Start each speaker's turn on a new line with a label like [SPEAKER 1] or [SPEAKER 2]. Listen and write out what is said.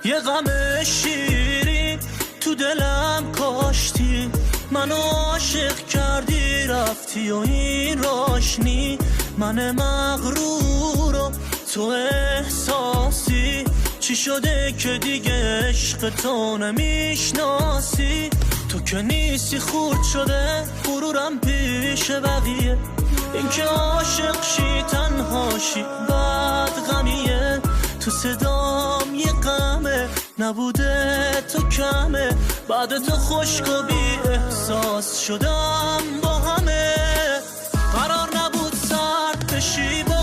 [SPEAKER 1] یه غم شیرین تو دلم کاشتی، منو عاشق کردی رفتی و این راشنی، من مغرور و تو احساسی، چی شده که دیگه عشق تو نمیشناسی؟ تو که نیستی خورد شده غرورم پیش بقیه، این که عاشق شی تنها شی بعد غمیه، تو صدام یه غمه نبوده تو کمه، بعد تو خشک و بی احساس شدم با همه. قرار نبود سرد بشی با